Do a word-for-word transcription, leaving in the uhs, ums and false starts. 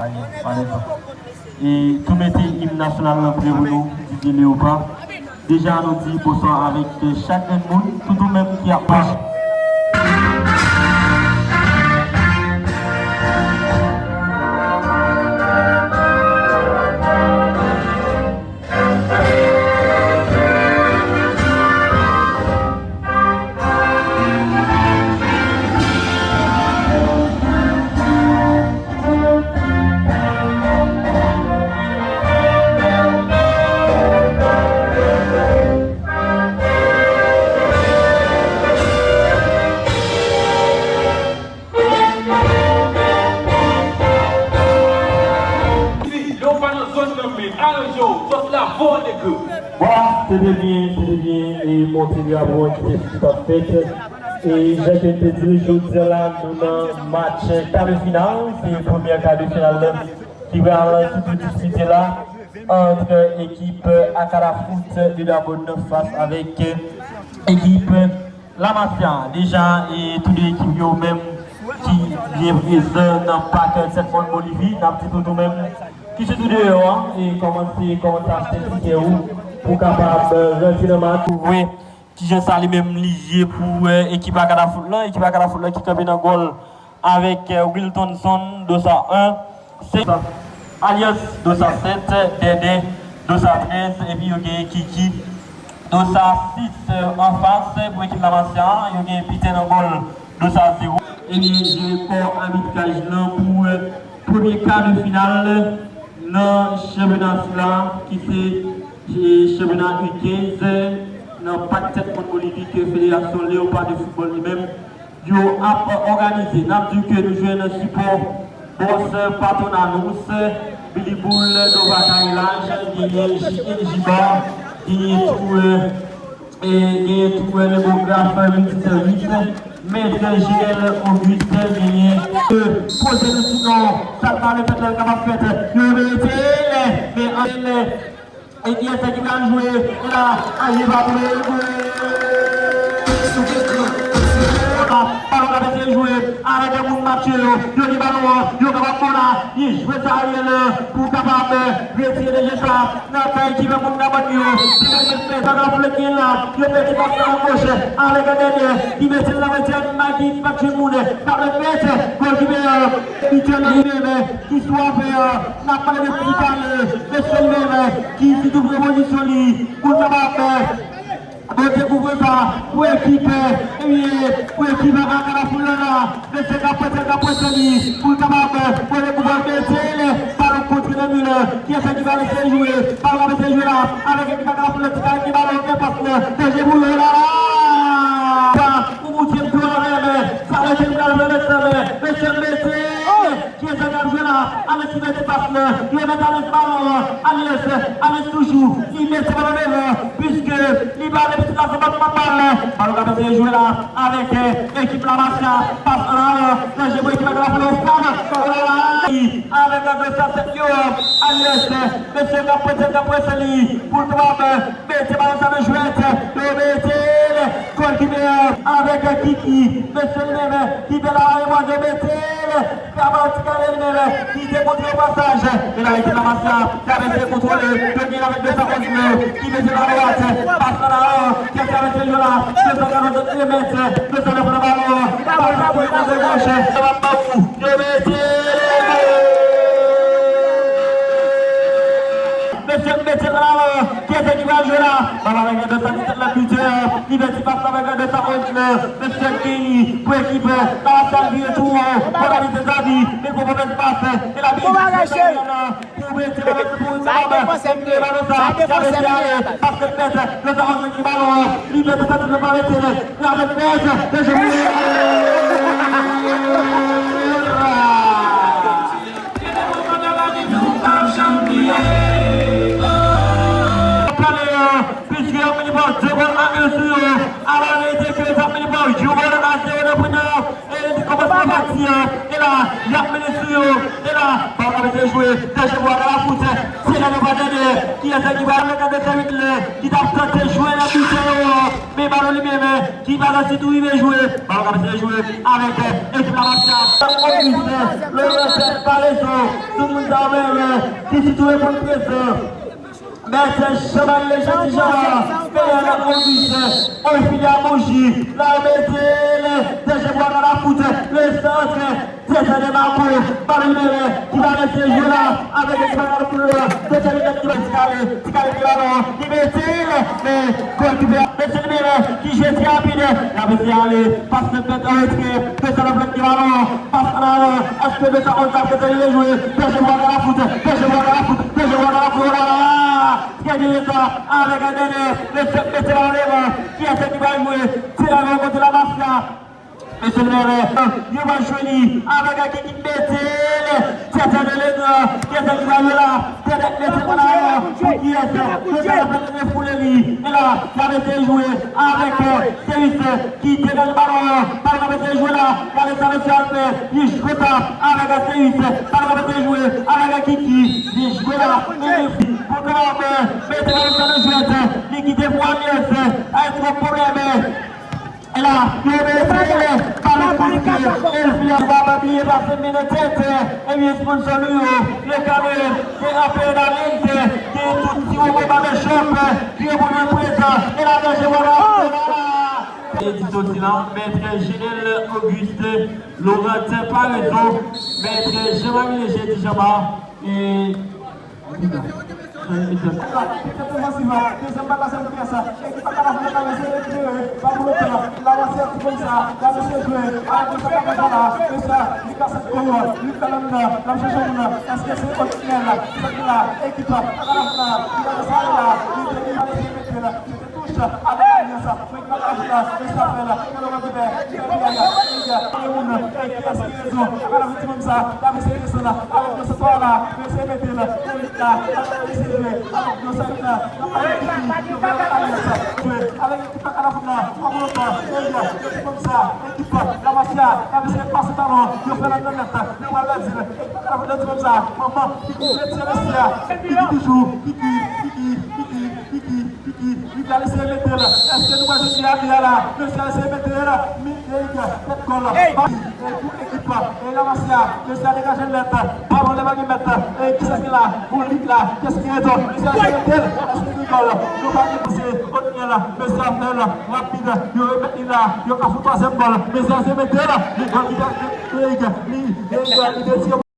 Pale, pale sa. E tou mete im nasyonal lan pre pou nou, Didier Léopard. Deja nou di bonswa avèk chak grenn moun, tout ou menm ki ap pase. Lè w pa nan zòn nan, men aranje w, sòti la, voye nèg yo. Bon, se te byen, se te byen, e monte drapo an ki te sou tèt. E jan ke n te di l, jodi a la, nou nan match ka de final, se premyè ka de final la ki pral sou dispite la ant ekip Akada Foot de Dabon fas avèk ekip Lamasya, deja, e tou de ekip yo menm ki byen prezan nan pak Sèt Mòn Bolivi, n ap di tou tou menm ki sitou deyò an, e kòmanse, kòmanse achte tikè ou pou kapab rantre nan match. Ou wè kijan sa li menm li ye pou, e, ekip Akada Foot lan, ekip Akada Foot lan ki kanpe nan gòl avèk, e, Wiltonson, Dosa en, se Alyans, Dosa sèt, Dèdè, Dosa trèz, epi yo gen Kiki, Dosa sis, e, anfas pou ekip Lamasya, yo gen Piten nan gòl, Dosa zewo. Ebyen, jere kò abitraj lan pou, e, premye ka de final nan chanpyona sila, ki se, e, chanpyona U kenz nan pak Sèt Mòn Bolivi ke Federasyon Leopard de Football li menm yo ap òganize. N ap di ke nou jwenn sipò bòs patwon Nanous, Billy Bull, Dova Karilaj, genyen J N J Bar, genyen tou, e, genyen tou, e, Lemograf miltisèvis, Mèt J L Auguste, genyen, e, poze nou sinon, sa k pale fèt la, l kapab fèt, yo mete lè, men an lè. E kiyès ki pral jwe? E la, Aye pa vle jwe. Balon k ap eseye jwe avèk moun matche yo. Yo gen balon an, yo kapab bon la. Li jwe sa Ariel pou kapab retire de je sa nan kay ki fè moun nan bann yo. Li mete pè sa nan flank la. Yo mete pas nan goch avèk Dèdè. Li mete nan retire Magi, pa jwe moun. K ap remèt gòlkipè an. Li tèlman li menm. Ki swafe, n ap pale de ti pale, mesye li menm, ki sitou pran pozisyon li, pou l kapab, bon, dekouvri sa, pou ekip, ebyen, pou ekip Akada Foot lan la, mesye k ap prese, k ap prese li, pou l kapab, bon, dekouvri mete l, balon kontre nan mi lan, kiyès ki va lese jwe, balon va lese jwe la, avèk ekip Akada Foot lan, ti kare ki balon, gen pas lan, danje pou yo la, la, pou Bondye m tou la menm, sa rete m pral jwe mèt sa menm, mesye m mete. Kiyès k ap jwe la? Alex ki mete pas lan. Li remèt Alex balon an. Alex, Alex toujou. Li mete balon devan. Piske li pa gen pitit la, se pa, pa bal. Balon k ap eseye jwe la avèk, eh, ekip Lamasya. Pas an avan. Nan je pou ekip Lamasya. Frape. Olala. Avèk Dosa sèt yo. Alex, mesye k ap prese, k ap prese li. Pou l kapab mete balon sa nan jwèt. Yo mete l. Gòlkipè avèk Kiki. Mesye li menm ki te la, yo mete l. Kabantika li menm, ki te kontre pasaj. Men la, ekip Lamasya, ki ap eseye kontwole. Yo gen avèk Dosa Onz, ki mete la dwat. Pas la, ki ap eseye jwe la. Dosa Onz remèt. Dosa Onz pran balon. Pas la pou yo kontre goch. Yo mete. Mesye, mete la. Kiyès ki va jwe la? Balon avèk Dosa ki tèt la biten. Li mete pas la avèk Dosa Onz. Mesye Kenny, pou ekip, la sa l vire tou, pou la vite Zabi, men pou move pas, e la vite pou mete balon pou Zabi, mete balon sa, Zabi ale, pas mèt, le sa antre ki balon, li mete sa tout le pa mete, la mèt mèt, le je Pale, piske y ap mennen pa de gòl a en sou yo. Alò, rete ke y ap mennen pa yon gòl a zewo nan premyè. E li kòmanse pati an. E la, y ap mennen sou yo. E la, balon ap eseye jwe. Danje pou Akada Foot. Se la, nou pa tande. Kiyès ki va avèk an desann huit lè ki t ap tante jwe nan biten yo? Men balon li menm ki pa t ap ditou rive jwe. Balon k ap eseye jwe avèk ekip La Mafia. Ogis, Laurent Paraison, tout moun sa wè ki ditou reponn prezan. Mèt Jean-Marie Lejeune Jean, Fernand Auguste, Orfilia Bougie, la mete le dènye bwa nan la fout, le sant, César de Marco, balon libere, ki va rete jwe la, avèk ekip la pou le, dènye minit ki va ti kale, ti kale de balon, li mete le, men, gòl ki fè, mete libere, ki jwe trè rapid, la mete ale, pas nan tèt an retre, César nan pran de balon, pas an avan, èske César on tap, César li jwe, dènye bwa nan la fout, dènye bwa nan la fout, dènye bwa nan la fout, oh là là! Trè byen sa, avèk an dènye, mesye mete la anlèman. Kiyès ki va jwe? Se la renkontre La Mafia. Mesye Levè, yo va jwe li avèk an ki mete l. Tèt an de letan, kiyès ki va jwe la? Tèt mete l la. Pou kiyès? Mesye la fè refoule li. E la, la mete jwe avèk Sevis ki degaje balon an. Balon nan mete jwe la. Gade sa mesye al fè. Li jwe sa avèk Sevis. Balon nan mete jwe avèk Kiki. Li jwe la. Bon kanpe. Mete balon sa nan jwèt. Li kite pou Amiens. Ay twòp pwoblèm. E la, yo mete balon pou Kiki. E li pa bliye pase men nan tèt. Ebyen, sponsò nou yo. Le Cameroun. Te apèl Dalente. Te tout ti woko ba de chòp. Yo pou nou prezan. E la, danje wala. E la. Edison Silan, Mèt Jenel Auguste, Laurent Paraison, Mèt Jean-Marie Léger Djanma, e Dezyèm bal la, se Lukès. Ekip a Kalaf nan ka rese rekipere. Pa pou lontan. La wase ti konsa. La mesye jwe. A, konsa pa konsa la. Mesye, li ka sèt kò. Li ka nan nan. L ap chèche moun nan. Èske se Otnel? Sèt la. Ekip a Kalaf la. Li ka sa la. Li te li pa lese mete la. Touche avèk Alyans, men ki pa ka fè la, men sa fè la, men nou va fè, men ki a, men ki a, men moun, men ki a, se rezon, pa ka fè ti moun sa, la men se rezon la, avèk nou se pa la, men se mete la, men lit la, la men se jwe, avèk nou sa la, la pa de kiki, nou fè avèk Alyans, jwe, avèk ekip pa ka la fout la, pa pou lontan, men ki a, men ti moun sa, ekip, la mafya, la men se pase talon, yo fè la nan nèt, nou va la di, ekip pa ka la fout la ti moun sa, manman, kiki, mete se mesye a, kiki toujou, kiki, kiki, kiki, kiki, kiki. Kiki, li pral eseye mete l. Èske nou pral jwenn Diaby a la? Mesye al eseye mete l. Mid league, tèt gòl. Bal pou ekip, e la mafya, mesye a degaje nèt. Balon lè pa gen mèt. E kisa ki la? Pou lit la. Kiyès ki retou? Mesye al eseye mete l. Èske gen gòl? Nou pa gen pouse. Otnel, mesye a fè l. Rapid. Yo remèt li la. Yo ka fout twazyèm gòl. Mesye al eseye mete l. Li gòl ki mid league. Li, li, li, li, li,